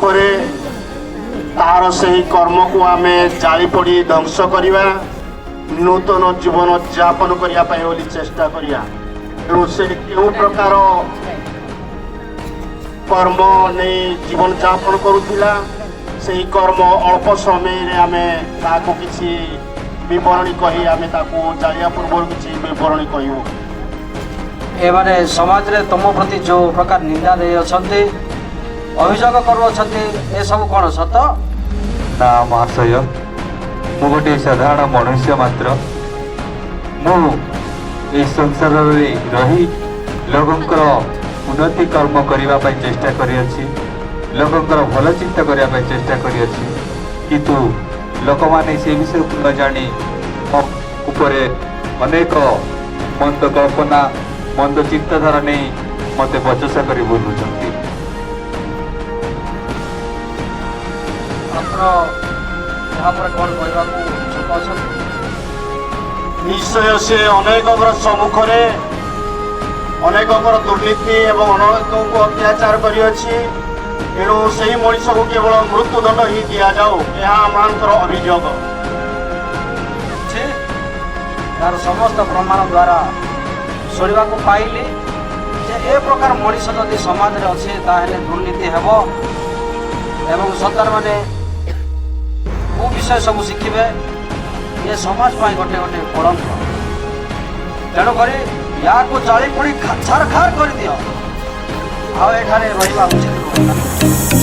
ପରେ ତାହାର ସେହି କର୍ମକୁ ଆମେ ଜାଳି ପୋଡ଼ି ଧ୍ୱଂସ କରିବା, ନୂତନ ଜୀବନ ଯାପନ କରିବା ପାଇଁ ବୋଲି ଚେଷ୍ଟା କରିବା। ତେଣୁ ସେ କେଉଁ ପ୍ରକାର କର୍ମ ନେଇ ଜୀବନ ଯାପନ କରୁଥିଲା, ସେହି କର୍ମ ଅଳ୍ପ ସମୟରେ ଆମେ ତାହାକୁ କିଛି ବିବରଣୀ କହି, ଆମେ ତାକୁ ଜାଳିବା ପୂର୍ବରୁ କିଛି ବିବରଣୀ କହିବୁ। ଏମାନେ ସମାଜରେ ତୁମ ପ୍ରତି ଯେଉଁ ପ୍ରକାର ନିନ୍ଦା ଦେଇଅଛନ୍ତି, ଅଭିଯୋଗ କରୁଅଛନ୍ତି, ଏସବୁ କ'ଣ ସତ? ନା ମହାଶୟ, ମୁଁ ଗୋଟିଏ ସାଧାରଣ ମନୁଷ୍ୟ ମାତ୍ର। ମୁଁ ଏହି ସଂସାରରେ ରହି ଲୋକଙ୍କର ଉନ୍ନତି କର୍ମ କରିବା ପାଇଁ ଚେଷ୍ଟା କରିଅଛି, ଲୋକଙ୍କର ଭଲ ଚିନ୍ତା କରିବା ପାଇଁ ଚେଷ୍ଟା କରିଅଛି। କିନ୍ତୁ ଲୋକମାନେ ସେ ବିଷୟକୁ ନ ଜାଣି ମୋ ଉପରେ ଅନେକ ମନ୍ଦ କଳ୍ପନା, ମନ୍ଦ ଚିନ୍ତାଧାରା ନେଇ ମୋତେ ବଚସା କରି ବୁଲୁଛନ୍ତି। ଆପଣ ଏହା ପରେ କ'ଣ କହିବାକୁ ଇଚ୍ଛୁକ ଅଛନ୍ତି? ନିଶ୍ଚୟ ସେ ଅନେକଙ୍କର ସମ୍ମୁଖରେ ଅନେକଙ୍କର ଦୁର୍ନୀତି ଏବଂ ଅନେକଙ୍କୁ ଅତ୍ୟାଚାର କରିଅଛି। ତେଣୁ ସେହି ମଣିଷକୁ କେବଳ ମୃତ୍ୟୁଦଣ୍ଡ ହିଁ ଦିଆଯାଉ, ଏହା ଆମମାନଙ୍କର ଅଭିଯୋଗ। ଅଛି ତାର ସମସ୍ତ ପ୍ରମାଣ ଦ୍ୱାରା ଶୁଣିବାକୁ ପାଇଲି ଯେ ଏ ପ୍ରକାର ମଣିଷ ଯଦି ସମାଜରେ ଅଛି, ତାହେଲେ ଦୁର୍ନୀତି ହେବ ଏବଂ ସନ୍ତାନମାନେ କେଉଁ ବିଷୟ ସବୁ ଶିଖିବେ। ଏ ସମାଜ ପାଇଁ ଗୋଟେ ଗୋଟେ କଳଙ୍କ। ତେଣୁକରି ୟାକୁ ଜାଳି ପୋଡ଼ି ଛାରଖାର କରିଦିଅ। ଆଉ ଏଠାରେ ରହିବା ଉଚିତ ନୁହେଁ।